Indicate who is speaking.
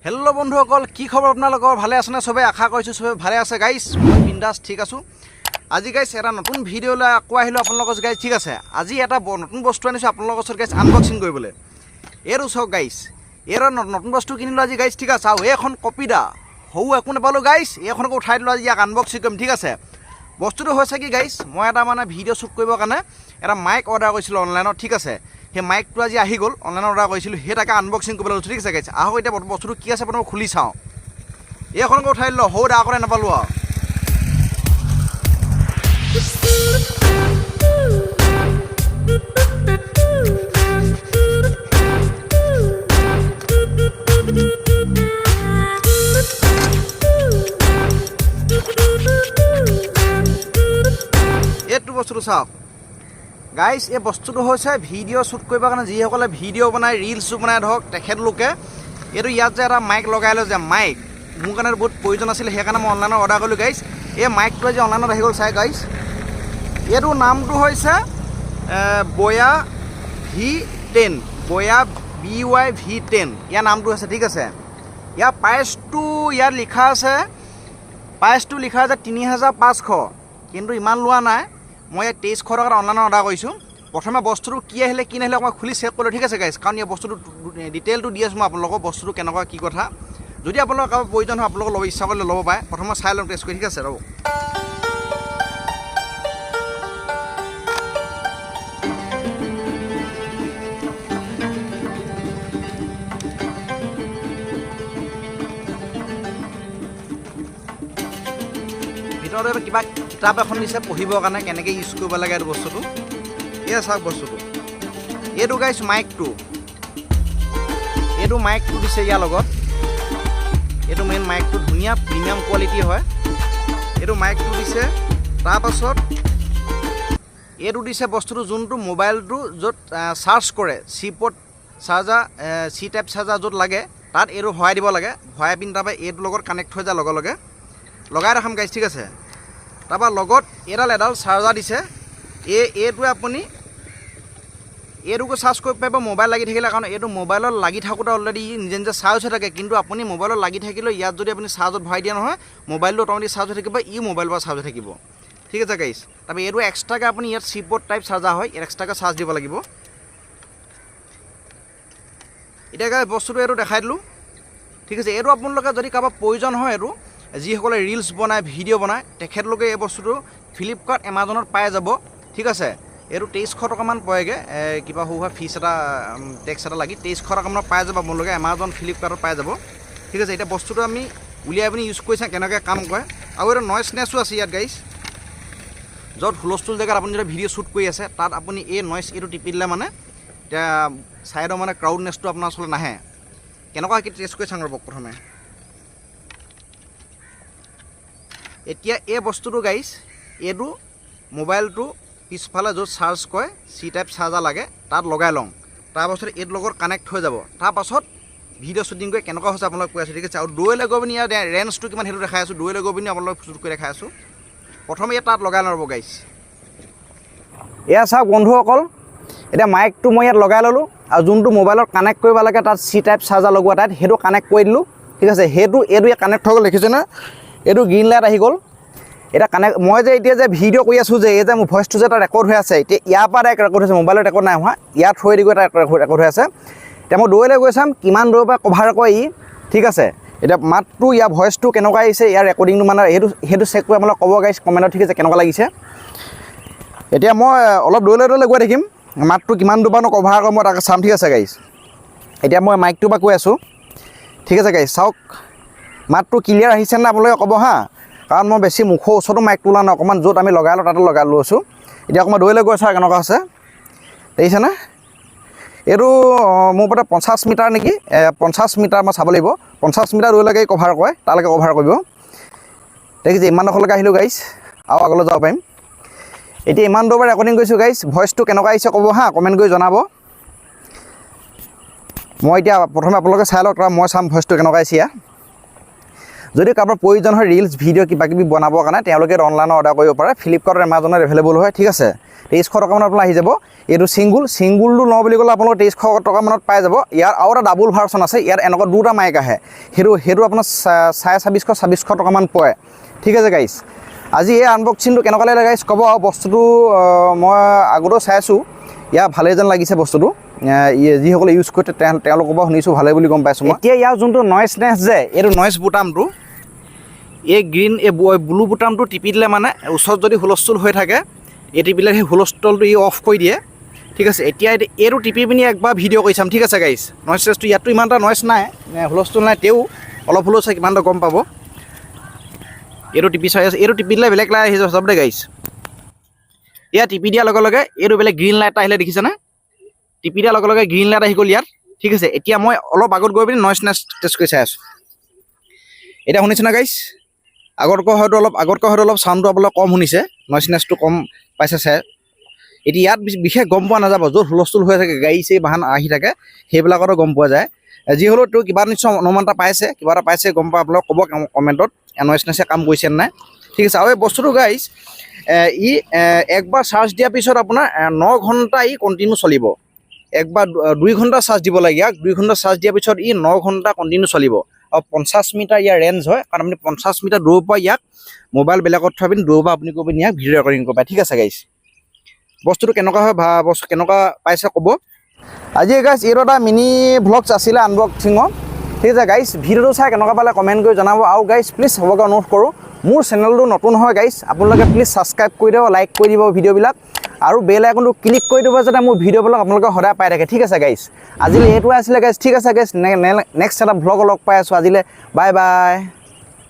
Speaker 1: Hello' বন্ধুসকল, কি খবৰ আপোনালোকৰ? ভালে আছেনে চবে? আশা কৰিছোঁ চবে ভালে আছে। গাইছ, মই বিন্দাছ ঠিক আছোঁ। আজি গাইছ এটা নতুন ভিডিঅ' লৈ আকৌ আহিলোঁ আপোনালোকৰ গাইছ, ঠিক আছে। আজি এটা নতুন বস্তু আনিছোঁ আপোনালোকৰ ওচৰত গাইছ, আনবক্সিং কৰিবলৈ। এইটো চাওক গাইছ, এইটো নতুন বস্তু কিনিলোঁ আজি গাইছ, ঠিক আছে। আৰু এইখন কপিদা সৰু একো নাপালোঁ গাইছ, এইখনকো উঠাই দিলোঁ। আজি ইয়াক আনবক্সিং কৰিম, ঠিক আছে। বস্তুটো হৈছে কি গাইছ, মই এটা মানে ভিডিঅ' শ্বুট কৰিবৰ কাৰণে এটা মাইক অৰ্ডাৰ কৰিছিলোঁ অনলাইনত, ঠিক আছে। সেই মাইকটো আজি আহি গ'ল, অনলাইনত অৰ্ডাৰ কৰিছিলোঁ, সেই তাকে আনবক্সিং কৰিবলৈ লৈছোঁ, ঠিক আছে গাইছ। আহক এতিয়া বস্তুটো কি আছে প্ৰথমে খুলি চাওঁ। এইখনকে উঠাই দিলোঁ, সৰু দা কৰে নাপালোঁ আৰু। এইটো বস্তুটো চাওক গাইছ, এই বস্তুটো হৈছে ভিডিঅ' শ্বুট কৰিবৰ কাৰণে যিসকলে ভিডিঅ' বনায়, ৰিলচ বনায় ধৰক, তেখেতলোকে এইটো ইয়াত যে এটা মাইক লগাই লয় যে, মাইক মোৰ কাৰণে বহুত প্ৰয়োজন আছিলে, সেইকাৰণে মই অনলাইনত অৰ্ডাৰ কৰিলোঁ গাইছ। এই মাইকটো আজি অনলাইনত আহি গ'ল, চাই গাইছ। এইটো নামটো হৈছে বয়া ভি 10, বয়া BY V 10 ইয়াৰ নামটো হৈছে, ঠিক আছে। ইয়াৰ প্ৰাইচটো ইয়াত লিখা আছে, প্ৰাইচটো লিখা আছে 3500, কিন্তু ইমান লোৱা নাই। মই ইয়াত 2300 টকাত অনলাইনত অৰ্ডাৰ কৰিছোঁ। প্ৰথমে বস্তুটো কি আহিলে কি নাহিলে অকণমান খুলি চেক কৰিলোঁ, ঠিক আছে গাইছ। কাৰণ ইয়াৰ বস্তুটো ডিটেইলটো দি আছোঁ মই আপোনালোকক, বস্তুটো কেনেকুৱা কি কথা। যদি আপোনালোকৰ কাৰোবাৰ প্ৰয়োজন হয়, আপোনালোকক ল'ব ইচ্ছা কৰিলে ল'ব পাৰে। প্ৰথমে চাই লওঁ টেষ্ট কৰি, ঠিক আছে, ৰ'ব। ভিতৰত কিবা কিতাপ এখন দিছে পঢ়িবৰ কাৰণে, কেনেকৈ ইউজ কৰিব লাগে এইটো বস্তুটো। এয়া চাওক বস্তুটো, এইটো গাইছ মাইকটো, এইটো মাইকটো দিছে ইয়াৰ লগত। এইটো মেইন মাইকটো ধুনীয়া প্ৰিমিয়াম কোৱালিটি হয়। এইটো মাইকটো দিছে। তাৰপাছত এইটো দিছে বস্তুটো, যোনটো মোবাইলটো য'ত চাৰ্জ কৰে, C port charger, C type charger য'ত লাগে তাত এইটো ভৰাই দিব লাগে। ভৰাই পিনি তাৰপৰা এইটোৰ লগত কানেক্ট হৈ যায় লগে লগে। লগাই দেখাম গাইছ, ঠিক আছে। তাৰপৰা লগত এইডাল এডাল চাৰ্জাৰ দিছে। এইটোৱে আপুনি এইটোকো চাৰ্জ কৰিব পাৰিব মোবাইল লাগি থাকিলে, কাৰণ এইটো মোবাইলত লাগি থাকোঁতে অলৰেডি ই নিজে নিজে চাৰ্জ হৈ থাকে। কিন্তু আপুনি মোবাইলত লাগি থাকিলেও ইয়াত যদি আপুনি চাৰ্জত ভৰাই দিয়ে নহয়, মোবাইলটো অট'মেটিক চাৰ্জ হৈ থাকিব, ই মোবাইলৰ পৰা চাৰ্জ হৈ থাকিব, ঠিক আছে গাইছ। তাৰপৰা এইটো এক্সট্ৰাকৈ আপুনি ইয়াত চি পৰ্ট টাইপ চাৰ্জাৰ হয়, ইয়াত এক্সট্ৰাকৈ চাৰ্জ দিব লাগিব। এতিয়া গাইছ বস্তুটো এইটো দেখাই দিলোঁ, ঠিক আছে। এইটো আপোনালোকে যদি কাৰোবাৰ প্ৰয়োজন হয়, এইটো যিসকলে ৰিলচ বনায়, ভিডিঅ' বনায়, তেখেতলোকে এই বস্তুটো ফ্লিপকাৰ্ট, এমাজনত পাই যাব, ঠিক আছে। এইটো 2300 টকামান পৰেগৈ, কিবা সৰু সুৰা ফিজ এটা, টেক্স এটা লাগি 2300 টকামানত পাই যাব আপোনালোকে, এমাজন ফ্লিপকাৰ্টত পাই যাব, ঠিক আছে। এতিয়া বস্তুটো আমি উলিয়াই পিনি ইউজ কৰি চাওঁ কেনেকৈ কাম কৰে। আৰু এইটো নইজ নেছো আছে ইয়াত গাইছ, য'ত হুলস্থুল জেগাত আপুনি যদি ভিডিঅ' শ্বুট কৰি আছে, তাত আপুনি এই নইজ এইটো টিপি দিলে মানে এতিয়া ছাইডৰ মানে ক্ৰাউডনেছটো আপোনাৰ ওচৰলৈ নাহে। কেনেকুৱা কি টেষ্ট কৰি চাওঁ ৰ'ব প্ৰথমে। এতিয়া এই বস্তুটো গাইছ, এইটো মোবাইলটো পিছফালে য'ত চাৰ্জ কৰে, চি টাইপ চাৰ্জাৰ লাগে, তাত লগাই লওঁ। তাৰপাছত এইটোৰ লগত কানেক্ট হৈ যাব। তাৰপাছত ভিডিঅ' শ্বুটিং কৰি কেনেকুৱা হৈছে আপোনালোক কৈ আছোঁ, ঠিক আছে। আৰু দূৰলৈ গৈ পিনি ইয়াৰ ৰেঞ্জটো কিমান সেইটো দেখাই আছোঁ, দূৰলৈ গৈ পিনি আপোনালোক শ্বুট কৰি দেখাই আছোঁ। প্ৰথমে ইয়াত তাত লগাই লওঁ ৰ'ব গাইছ। এয়া চাওক বন্ধুসকল, এতিয়া মাইকটো মই ইয়াত লগাই ল'লোঁ আৰু যোনটো মোবাইলত কানেক্ট কৰিব লাগে তাত চি টাইপ চাৰ্জাৰ লগোৱা তাত সেইটো কানেক্ট কৰি দিলোঁ, ঠিক আছে। সেইটো এইটো ইয়াত কানেক্ট হৈ গ'ল, দেখিছেনে? এইটো গ্ৰীণ লাইট আহি গ'ল। এতিয়া কানেক্ট মই যে এতিয়া যে ভিডিঅ' কৰি আছোঁ যে, এই যে মোৰ ভইচটো যে তাত ৰেকৰ্ড হৈ আছে, এতিয়া ইয়াৰ পৰা ডাইৰেক্ট ৰেকৰ্ড হৈছে, মোবাইলত ৰেকৰ্ড নাই হোৱা, ইয়াত থৈ দি গৈ তাত ৰেকৰ্ড হৈ আছে। এতিয়া মই দূৰলৈ গৈ চাম কিমান দূৰৰ পৰা কভাৰ কৰে ই, ঠিক আছে। এতিয়া মাতটো ইয়াৰ ভইচটো কেনেকুৱা আহিছে, ইয়াৰ ৰেকৰ্ডিংটো মানে সেইটো চেক কৰি আপোনালোক ক'ব গাইছ কমেণ্টত, ঠিক আছে, কেনেকুৱা লাগিছে। এতিয়া মই অলপ দূৰলৈ দূৰলৈ গৈ থাকিম, মাতটো কিমান দূৰ পৰা কভাৰ কৰে মই তাকে চাম, ঠিক আছে গাইছ। এতিয়া মই মাইকটোৰ পৰা কৈ আছোঁ, ঠিক আছে গাইছ। চাওক মাতটো ক্লিয়াৰ আহিছে নে আপোনালোকে ক'ব হা, কাৰণ মই বেছি মুখৰ ওচৰতো মাইকটো ওলোৱা নাই, অকণমান য'ত আমি লগাই লওঁ তাতে লগাই লৈছোঁ। এতিয়া অকণমান দূৰলৈ গৈ চাওঁ কেনেকুৱা আছে, দেখিছেনে? এইটো মোৰ মতে 50 মিটাৰ নেকি, 50 মিটাৰ মই চাব লাগিব, 50 মিটাৰ দূৰলৈকে কভাৰ কৰে, তালৈকে কভাৰ কৰিব। দেখিছে, ইমান ডোখৰলৈকে আহিলোঁ গাইছ, আৰু আগলৈ যাব পাৰিম। এতিয়া ইমান দূৰৰ পৰা ৰেকৰ্ডিং কৰিছোঁ গাইছ, ভইচটো কেনেকুৱা আহিছে ক'ব হা, কমেণ্ট কৰি জনাব। মই এতিয়া প্ৰথমে আপোনালোকে চাই লওক, তাৰপৰা মই চাম ভইচটো কেনেকুৱা আহিছে। ইয়াৰ যদি কাৰোবাৰ প্ৰয়োজন হয় ৰিলচ, ভিডিঅ' কিবা কিবি বনাবৰ কাৰণে, তেওঁলোকে অনলাইনত অৰ্ডাৰ কৰিব পাৰে। ফ্লিপকাৰ্ট, এমাজনত এভেইলেবল হয়, ঠিক আছে। 2300 টকামানত আপোনাৰ আহি যাব। এইটো ছিংগুল, ছিংগুলটো লওঁ বুলি ক'লে আপোনালোকৰ 2300 টকামানত পাই যাব। ইয়াৰ আৰু এটা ডাবুল ভাৰ্চন আছে, ইয়াত এনেকুৱা দুটা মাইক আহে। সেইটো আপোনাৰ 2650, 2600 টকামান পৰে। ঠিক আছে গাইছ, আজি এই আনবক্সিংটো কেনেকুৱা লাগিলে গাইছ ক'ব। আৰু বস্তুটো মই আগতেও চাইছোঁ, ইয়াৰ ভালেই যেন লাগিছে বস্তুটো। যিসকলে ইউজ কৰে, তেওঁলোকৰ পৰা শুনিছোঁ ভালেই বুলি গম পাইছোঁ মই। এতিয়া ইয়াৰ যোনটো নইজ নেছ যে, এইটো নইজ বুটামটো, এই গ্ৰীণ, এই ব্লু বুটামটো টিপি দিলে মানে ওচৰত যদি হুলস্থুল হৈ থাকে, এই টিপিলে সেই হুলস্থুলটো ই অফ কৰি দিয়ে, ঠিক আছে। এতিয়া এইটো টিপি পিনি একবাৰ ভিডিঅ' কৰি চাম, ঠিক আছে গাইছ। নইজ নেছটো ইয়াততো ইমান এটা নইজ নাই, হুলস্থুল নাই, তেও অলপ হ'লেও চাই কিমান এটা গম পাব। এইটো টিপি চাই আছে। এইটো টিপি দিলে বেলেগ লাইট আহি যাব দেই গাইছ। এয়া টিপি দিয়াৰ লগে লগে এইটো বেলেগ গ্ৰীণ লাইট এটা আহিলে, দেখিছেনে? টিপি দিয়াৰ লগে লগে গ্ৰীণ লাইট আহি গ'ল ইয়াত, ঠিক আছে। এতিয়া মই অলপ আগত গৈ পিনি নইজ নেছ টেষ্ট কৰি চাই আছোঁ। এতিয়া শুনিছেনে গাইছ? আগতকৈ হয়তো অলপ চাউণ্ডটো আপোনালোকে কম শুনিছে, নইজ নেছটো কম পাইছে চাই। এতিয়া ইয়াত বিশেষ গম পোৱা নাযাব। য'ত হুলস্থুল হৈ থাকে, গাড়ী চাড়ী বাহন আহি থাকে, সেইবিলাকতো গম পোৱা যায়। যি হ'লেও তেওঁ কিবা নিশ্চয় অনুমান এটা পাইছে, কিবা এটা পাইছে গম পাই আপোনালোকে ক'ব কমেণ্টত, নইজ নেছে কাম কৰিছে নে নাই, ঠিক আছে। আৰু এই বস্তুটো গাইছ, ই একবাৰ চাৰ্জ দিয়াৰ পিছত আপোনাৰ 9 ঘণ্টা ই কণ্টিনিউ চলিব। একবাৰ 2 ঘণ্টা চাৰ্জ দিব লাগে ইয়াক। 2 ঘণ্টা চাৰ্জ দিয়াৰ পিছত ই 9 ঘণ্টা কণ্টিনিউ চলিব। আৰু 50 মিটাৰ ইয়াৰ ৰেঞ্জ হয়, কাৰণ আপুনি 50 মিটাৰ দূৰৰ পৰা ইয়াক মোবাইল বেলেগত থৈ পিনি দূৰৰ পৰা আপুনি কৈ পিনি ইয়াক ভিডিঅ' ৰেকৰ্ডিং কৰিব পাৰে, ঠিক আছে গাইছ। বস্তুটো কেনেকুৱা হয়, বস্তু কেনেকুৱা পাইছে ক'ব। আজি গাইছ এইটো এটা মিনি ভ্লগছ আছিলে আনবক্সিঙৰ, ঠিক আছে গাইছ। ভিডিঅ'টো চাই কেনেকুৱা পালে কমেণ্ট কৰি জনাব। আৰু গাইছ, প্লিজ চবকে অনুৰোধ কৰোঁ, মোৰ চেনেলটো নতুন হয় গাইছ, আপোনালোকে প্লিজ ছাবস্ক্ৰাইব কৰি দিব, লাইক কৰি দিব ভিডিঅ'বিলাক আৰু বেল আইকনটো ক্লিক কৰি দিব, যাতে মোৰ ভিডিঅ'বিলাক আপোনালোকে সদায় পাই থাকে, ঠিক আছে গাইছ। আজিলৈ এইটোৱে আছিলে গাইছ, ঠিক আছে গাইছ। নেক্সট এটা ভ্লগ লগ পাই আছোঁ। আজিলৈ বাই বাই।